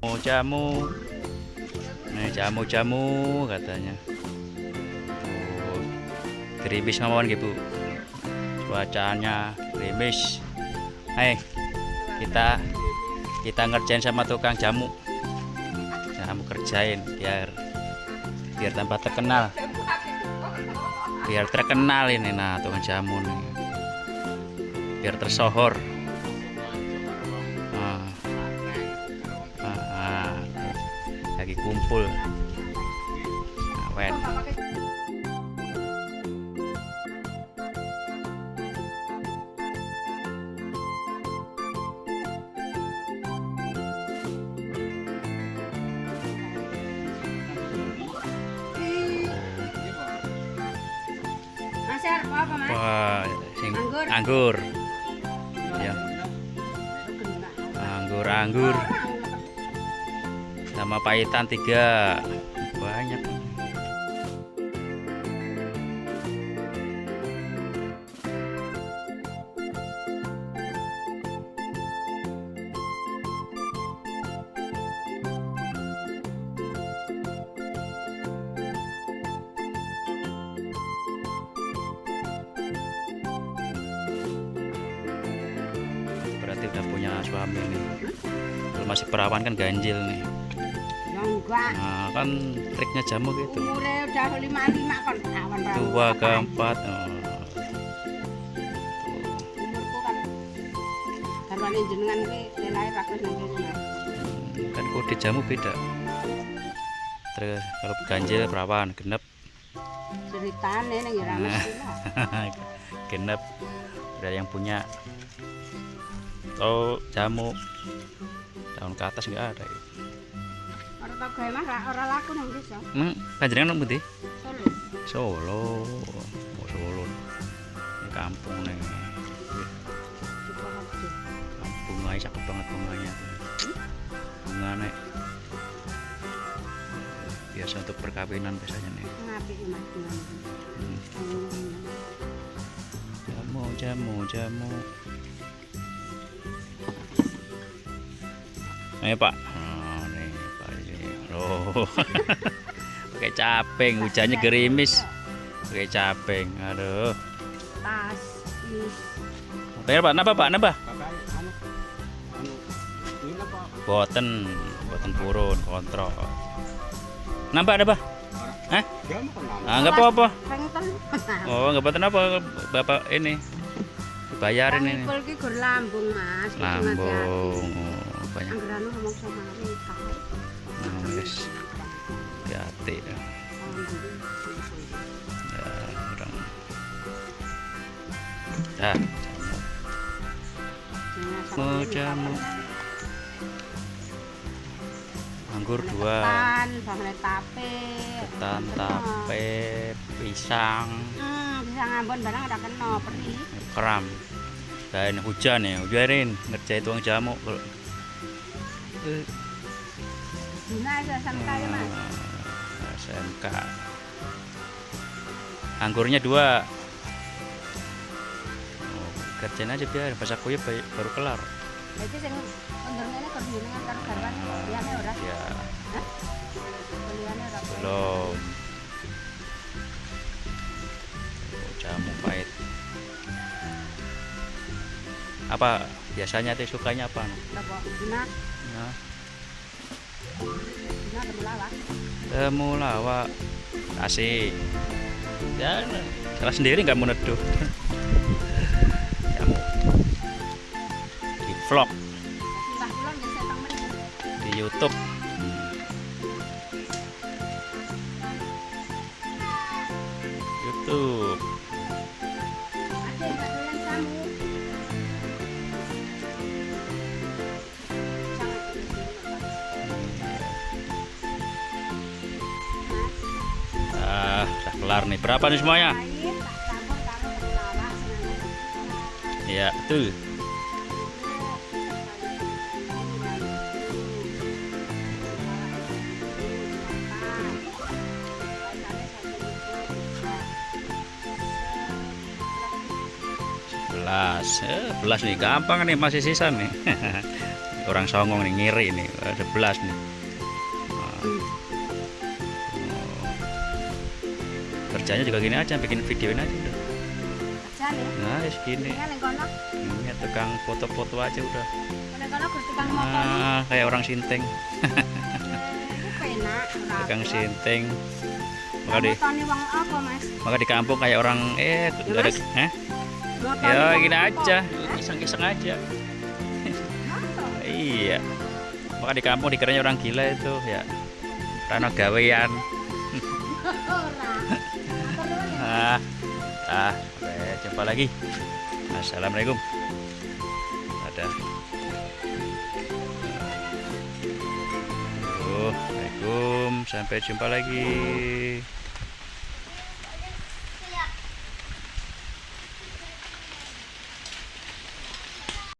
Mau jamu. Nih jamu-jamu katanya. Tuh. Gerimis mawon nggih, Bu. Cuacanya gerimis. Hai, kita kita ngerjain sama tukang jamu. Jamu kerjain biar biar tambah terkenal. Biar terkenal ini, nah, tukang jamu nih. Biar tersohor. Nah. Ah, ah. Lagi kumpul. Awen. Mas arep apa, Mas? Wah, sing Anggur. Anggur. Ya, anggur anggur sama pahitan 3 banyak. Berarti udah punya suami nih. Kalau masih perawan kan ganjil nih. Ya enggak. Nah, kan triknya jamu gitu. Umure udah 55 kon awan ra. Tua keempat. Oh. Tuh. Umurku kan garwane jenengan kuwi lahir aku nang kene, Mas. Kan kode jamu beda. Terus kalau ganjil perawan, genep. Ceritane ning ya ora mesti lah. Genep udah yang punya. Atau jamu tahun ke atas enggak ada. Ora tau gawe, Mas, ora laku nang desa. Panjenengan nang pundi? Solo. Solo. Oh, Solo. Ini kampung nih. Sukoharjo. Bunganya cakep banget bunganya. Bunga nek. Biasa untuk perkawinan biasanya nih. Ngapik, Mas, bungane. Jamu, jamu, jamu. Ayo, Pak. Oh, nih Pak ini. Loh. Pakai caping, hujannya gerimis. Pakai caping. Aduh. Tas is. Bayar, Pak, nambah, Pak, nambah. Boten, boten purun, kontrol. Nambah, nambah. Hah? Ah, enggak apa-apa. Ping 3. Oh, enggak apa-apa apa Bapak ini. Dibayarin ini. Pangipul ki gur lambung, Mas. Kudu Lambung. ngati-ati. Oh, banyak. Angger anu ngomong sama mari kae. Oh, wis. Hati-hati. Ya, orang. Dah, jamu. Jamu. Anggur 2. Ketan, bangane tape. Ketan, tape, pisang. Pisang ambon barang ora kena perih. Keram. Dan hujan ya, hujanin ngerjain tukang jamu kalau Dina SMK ya, Mas. SMK. Anggurnya 2. Oh, kerjain aja biar pas aku ya baru kelar. Iki sing kondur ngene kok jenengan karo garwane liyane ora? Ya. Hah? Liyane ora? Belum. Oh, jamu pahit. Apa biasanya tuh sukanya apa? Apa? Dina, Nah, dina temulawak. Temulawak. Kasih. Ya, salah sendiri nggak mau neduh. Jamu. Di vlog Mbah kula nggih sik teng mriki. Di YouTube. YouTube. Ade gak doyan jamu. Sangat Mas. Ah, udah kelar nih. Berapa nih semuanya? Pahit, tak campur karo temulawak senengane. Iya, betul. 11. 11 nih, gampang nih, masih sisa nih. Orang songong nih, ngiri nih. 11 nih. Nah. Oh. Kerjanya juga gini aja, bikin videoin aja udah. Kerjane. Nah, ya segini. Kan ning kono, Ini tukang foto-foto aja udah. Ning kono gur tukang motoni. Ah, kayak orang sinting, Iku penak ora. Tukang sinting. Maka di Motoni wong apa, Mas? Maka di kampung kayak orang nggak ada, Mas? eh? Motoni Ya wong gini apa? Aja, iseng-iseng aja. Masa? Iya. Maka di kampung dikiranya orang gila itu ya. Rano gawean. Ora. Matur nuwun ya. Ah, ah, sampai jumpa lagi. Assalamualaikum. Ada. Oh, Assalamualaikum. Sampai jumpa lagi.